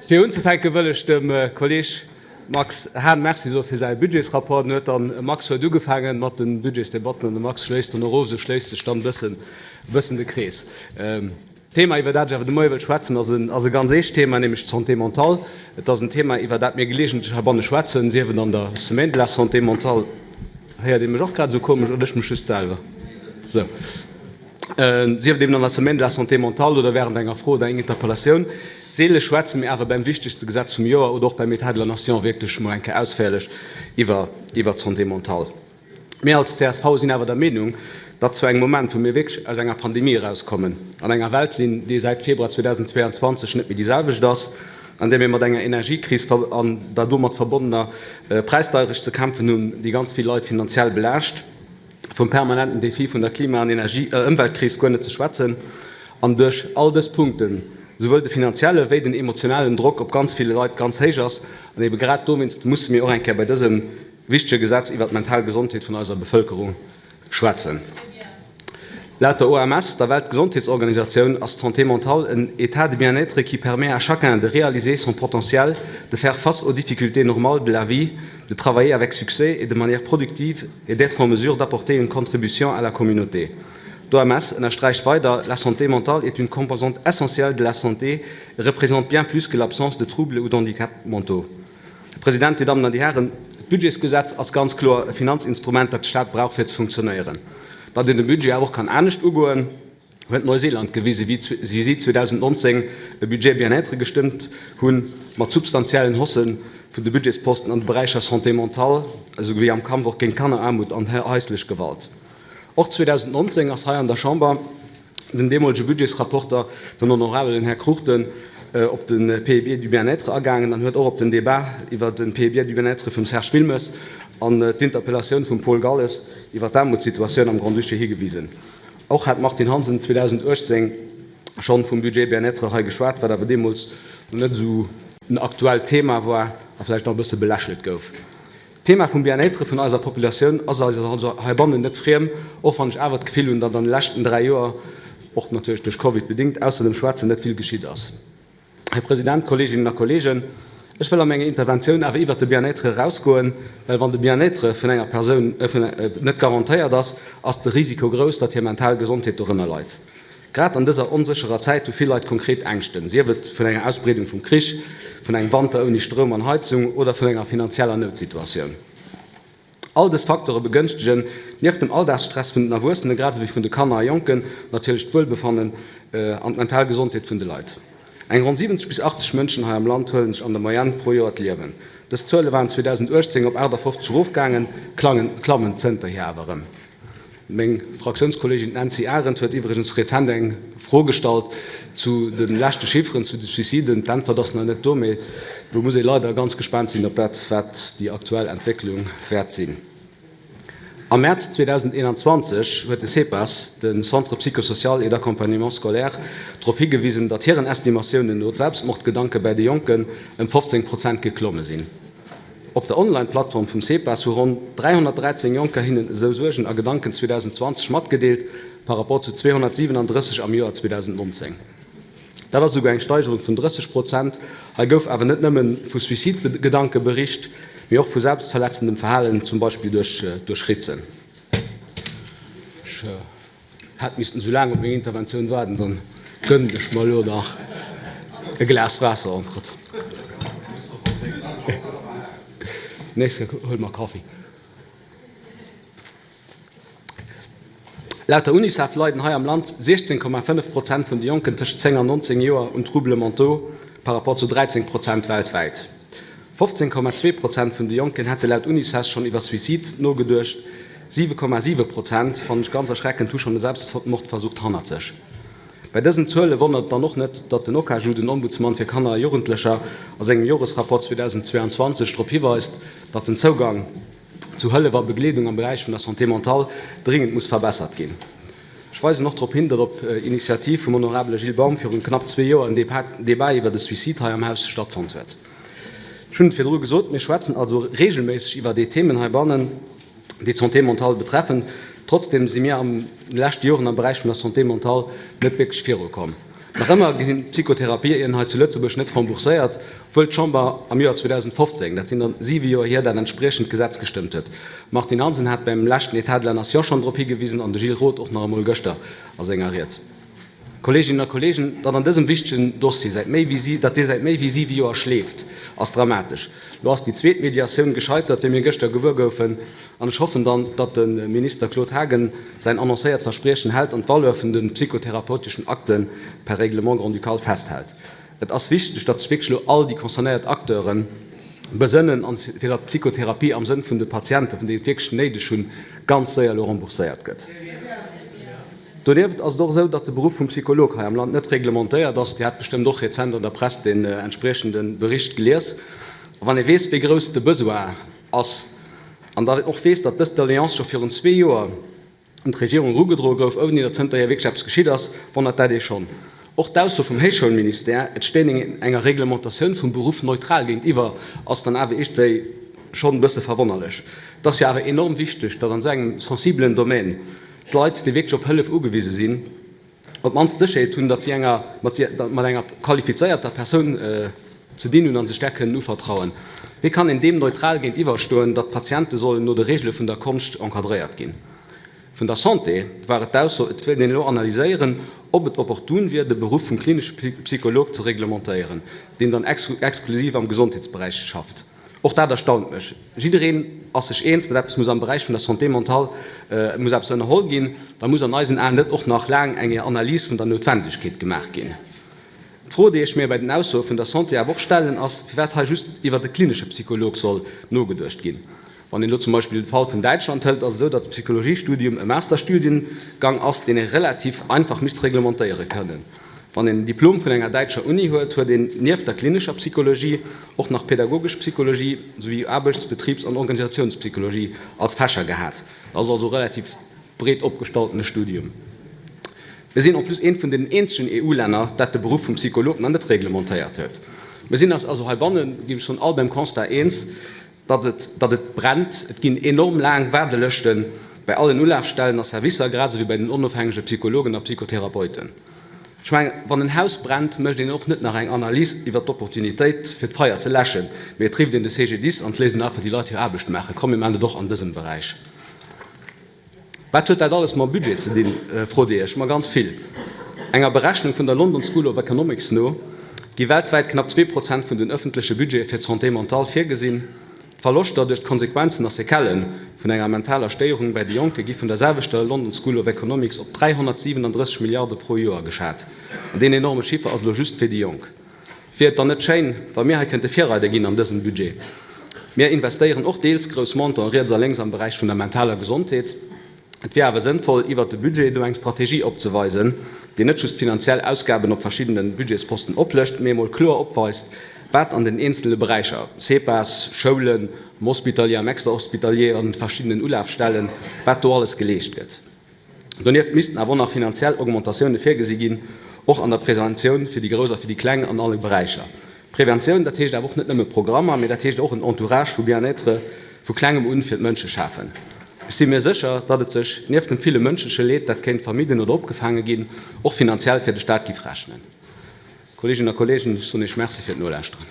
Fir unzefänke wëll ech dem Kolleeg Max Hahn Merci soe fir säi Budgetsrapport. En huet dann, e Max huet ugefaange mat de Budgetsdebatten an de Max schléisst dann och of. Esou schléisst sech dann e bëssen, e bëssen de Krees. D'Thema, iwwer dat ech awer de Moie wëll schwätzen, ass en, ass e ganz eescht Thema, nämlech d'Santé mentale. Et ass en Thema, iwwer dat mir geleegentlech heibanne schwätzen, sief et an der Semaine de la santé mentale. Héiert ee mech och grad esou komesch oder ech mech just selwer? Sou. Sief et eben an der Semaine de la santé mentale oder während enger Fro oder enger Interpellatioun. Seele schwätze mir awer beim wichtegste Gesetz vum Joer oder och beim État de la nation wierklech mol eng Kéier ausféierlech iwwer d'Santé mentale. Mir als csv sinn awer der Meenung, datt zu engem Moment, wou mir wierklech aus enger Pandemie erauskommen, an enger Welt sinn, déi säit Februar 2022 net méi déi selwecht ass, an där mir mat enger Energiekris an der domat verbonnener Präisdeierecht ze kämpfen hunn, déi ganz vill Leit finanziell belaascht, vum permanenten Defi vun der Klima an Energie Ëmweltkris guer net ze schwätzen, an duerch all dës Punkten souwuel de finanzielle wéi den emotionalen Drock op ganz ville Leit ganz héich ass. An ebe grad dowéinst musse mir och eng Kéier bei dësem wichtege Gesetz iwwert d'mental Gesondheet vun eiser Bevëlkerung schwätzen. Laut der OMS, der Weltgesondheetsorganisatioun, ass d'Santé mentale en état de bien-être qui permet à chacun de réaliser son potentiel, de faire face aux difficultés normales de la vie, de travailler avec succès et de manière productive et d'être en mesure d'apporter une contribution à la communauté. D'OMS ënnersträicht weider, La santé mentale est une composante essentielle de la santé et représente bien plus que l'absence de troubles ou d'handicaps mentaux. Här President, Dir Dammen an Dir Hären, d'Budgetsgesetz ass ganz kloer e Finanzinstrument, dat de Stat brauch, fir ze funktionéieren. Datt een de Budget awer och kann anescht ugoen, huet Neuseeland gewisen, wéi si 2019 e Budget bien-être gestëmmt hunn, mat substantiellen Haussë vun de Budgetsposten an de Beräicher Santé mentale esou wéi am Kampf och géint Kanneraarmut an haislech Gewalt. Och 2019 ass hei an der Chamber den deemolege Budgetsrapporter, den honorabelen Här Cruchten, op de PIB du bien-être agaangen an huet och op den Débat iwwer de PIB du bien-être vum Serge Wilmes an d'Interpellatioun vum Paul Galles iwwer d'Aarmutssituatioun am Grand-Duché higewisen. Och hat d'Martine Hansen 2018 schonn vum Budget bien-être hei geschwat, wat awer deemools net esou en aktuellt Thema war a vläicht nach e bësse belächelt gouf. D'Thema vum Bien-être vun eiser Populatioun ass eis also heibannen net friem, och wann ech awer d'Gefill hunn, datt an de leschten 3 Joer, och natierlech duerch Covid bedingt, ausser dem Schwätzen net vill geschitt ass. Här President, Kolleeginnen a Kolleegen, ech wëll a menger Interventioun awer iwwert de Bien-être erausgoen, well wann de Bien-être vun enger Persoun net garantéiert ass, ass de Risiko grouss, datt hir mental Gesondheet dorënner leit. Grad an dëser onsécherer Zäit hu vill Leit konkret Ängschten, sief et vun enger Ausbreedung vum Krich, vun engem Wanter ouni Stroum an Heizung oder vun enger finanzieller Noutsituatioun. All dës Facteure begënschtegen, nieft dem Alldagsstress vun den Erwuessene grad esou wéi vun de Kanner a Jonken, natierlech d'Wuelbefannen an d'mental Gesondheet vun de Leit. Eng ronn 70 bis 80 Mënschen hei am Land huele sech an der Moyenne pro Joer d'Liewen. Dës Zuele waren 2018 op 58 erofgaangen, klammen zënterhier awer erëm. Meng Fraktiounskolleegin Nancy Arendt huet iwwregens rezent eng Fro gestallt zu de leschte Chifferen zu de Suiciden. D'Äntwert ass nach net do, mee do muss ee leider ganz gespaant sinn op dat, wat déi aktuell Entwécklung wäert sinn. Am Mäerz 2021 huet de CEPAS, de Centre psychosocial et d'accompagnement scolaire, drop higewisen, datt hiren Estimatiounen no d'Selbstmordgedanke bäi de Jonken ëm 15 Prozent geklomme sinn. Op der Online-Plattform vum CEPAS hu ronn 313 Jonker hinnen esou Suergen a Gedanken 2020 matgedeelt, par rapport zu 237 am Joer 2019. Dat ass esouguer eng Steigerung vun 30 Prozent. Hei gouf awer net nëmme vu Suicide-Gedanke bericht, mee och vu selbstverletzendem Verhalen, zum Beispill duerch Ritzen. Hätt missten esou laang op meng Interventioun waarden, dann gënnen ech mer elo nach e Glas Waasser entretemps. Nächst Kéier huele mer Kaffi. Laut der Unicef leiden hei am Land 16,5 Prozent vun de Jonken tëscht 10 an 19 Joer un Troubles mentaux, par rapport zu 13 Prozent weltwäit. 15,2 Prozent vun de Jonken hätte laut Unicef schonn iwwer Suicide nogeduecht, 7,7 Prozent, fannen ech ganz erschreckend, hu schonn e Selbstmordversuch hannert sech. Bei dësen Zuele wonnert et dann och net, datt den Okaju, den Ombudsman fir Kanner a Jugendlecher, a sengem Joresrapport 2022 drop hiweist, datt den Zougang zu Hëllef a Begleedung am Beräich vun der Santé mentale dringend muss verbessert ginn. Ech weisen och drop hin, datt op Initiativ vum honorabele Gilles Baum virun knapp zwee Joer en Debat iwwer de Suicide hei am Haus stattfonnt huet. Ech hunn et virdru gesot, mir schwätzen also regelméisseg iwwer déi Themen heibannen, déi d'Santé mentale betreffen. Trotzdem si mir an de leschte Joren am Beräich vun der Santé mentale net wierklech virukomm. Nach ëmmer ginn d'Psychotherapien hei zu Lëtzebuerg net rembourséiert, obwuel d'Chamber am Joer 2015, dat sinn dann siwe Joer hier, dat entspriechend Gesetz gestëmmt huet. D'Martine Hansen hat beim leschten État de la Nation schonn drop higewisen an de Gilles Roth och nach emol gëschter a senger Ried. Kolleeginnen a Kolleegen, datt an dësem wichtegen Dossier säit méi wéi datt dee säit méi wéi siwe Joer schleeft, ass dramatesch. Lo ass déi zweet Mediatioun gescheitert, wéi mir gëschter gewuer goufen. An ech hoffen dann, datt de Minister Claude Haagen säin annoncéiert Verspriechen hält an d'Valeur vun de psychotherapeuteschen Akte per Règlement grand-ducal festhält. Et ass wichteg, datt sech wierklech elo all déi concernéiert Acteure besënnen an fir datt d'Psychotherapie am Sënn vun de Patienten, déi et wierklech néideg hunn, ganz séier elo rembourséiert gëtt. Donieft ass et och esou, datt de Beruff vum Psycholog hei am Land net reglementéiert ass. Dir hat bestëmmt och rezent an der Press deen entspriechende Bericht gelies. A wann ee weess, wéi grouss de Besoin ass, an da och weess, datt dës Doléance scho virun zwee Joer un d'Regierung erugedroe gouf, ouni datt zënterhier wierklech eppes geschitt ass, wonnert dat ee schonn. Och d'Ausso vum Héichschoulministère, et stéing een enger Reglementatioun vum Beruff neutral géintiwwer, ass dann awer iergendwéi schonn e bësse verwonnerlech. Et ass jo awer enorm wichteg, datt an esou engem sensibelen Domaine d'Leit, déi wierklech op Hëllef ugewise sinn, op d'mannst d'Sécherheet hunn, datt si enger, mat enger qualifizéierter Persoun ze dinn hunn a sech där kënnen uvertrauen. Wéi kann een deem neutral géintiwwer stoen, datt d'Patiente sollen no de Regele vun der Konscht encadréiert ginn? Vun der Santé war et d'Ausso, et wéilt een elo analyséieren, ob et opportun wier, de Beruff vum klinesche Psycholog ze reglementéieren, deen dann exklusiv am Gesondheetsberäich schafft. Och dat erstaunt mech. Jiddereen ass sech eens, datt eppes muss am Beräich vun der Santé mentale muss eppes ënnerholl ginn. Da muss an eisen Aen net och nach laang eng Analys vun der Noutwendegkeet gemaach ginn. D'Fro, déi ech mir bei den Aussoe vun der Santé awer och stellen, ass, firwat hei just iwwert e klinesche Psycholog soll nogeduecht ginn. Wann een elo zum Beispill de Fall vun Däitschland hëlt, ass et esou, datt de Psychologiestudium e Masterstudiengang ass, deen ee relativ einfach misst reglementéiere kënnen. Wann een en Diplom vun enger däitscher Uni huet, huet een nieft der klinescher Psychologie och nach pädagogesch Psychologie souwéi Aarbechts-, Betribs an Organisationspsychologie als Fächer gehat. Dat ass also e relativ breet opgestalltene Studium. Mir sinn en plus eent vun den eenzegen EU-Länner, dat de Beruff vum Psycholog nach net reglementéiert huet. Mir sinn eis also heibannen, géif ech soen, all beim Constat eens, Datt et, datt et brennt. Et ginn enorm laang Waardelëschte bei allen Ulafstellen a Servicer, grad esou wéi bei den onofhängege Psychologen a Psychotherapeuten. Ech mengen, wann en Haus brennt, mécht een och net nach eng Analys iwwert d'Opportunitéit, fir d'Feier ze läschen, mee et rifft een de CGDIS an et léisst een einfach déi Leit hir Aarbecht maachen. Komm, mir maachen dat och an dësem Beräich. Wat huet dat alles mam Budget ze dinn, frot Dir Iech? Ma ganz vill. Enger Berechnung vun der London School of Economics no gi weltwäit knapp 2% vun den ëffentleche Budgete fir d'Santé mentale virgesinn. D'Verloschter duerch d'Konsequenzen a Sequellë vun enger mentaler Stéierung bäi de Jonke gi vun der selwechter London School of Economics op 337 Milliarde pro Joer geschat. An deen enorme Chiffer ass elo just fir déi Jonk. Wier et dann net schéin, wa mir hei kënnte Virreider ginn an dësem Budget? Mir investéieren och deels grouss Montanten riets a lénks am Beräich vun der mentaler Gesondheet. Et wier awer sënnvoll, iwwert de Budget do eng Strategie opzeweisen, déi net just finanziell Ausgaben op verschiddene Budgetsposten oplëscht, mee emol kloer opweist, wat an den eenzele Beräicher, CEPAS, Schoulen, am Hospitalier, am Extrahospitalier, an den verschiddenen Ulafstellen, wat do alles geleescht gëtt. Donieft missten awer och nach finanziell Augmentatioune virgesi ginn, och an der Preventioun fir déi Grouss a fir déi Kleng an alle Beräicher. Preventioun, dat heescht awer och net nëmme Programmer, mee dat heescht och en Entourage vu Bien-être vu Klengem un fir d'Mënsche schafen. Ech si mir sécher, datt et sech, nieft dem ville mënschleche Leed, dat kéint vermidden oder opgefaange ginn, och finanziell fir de Staat giff rechnen. Kolleeginnen a Kolleegen, ech soen Iech Merci fir d'Nolauschteren.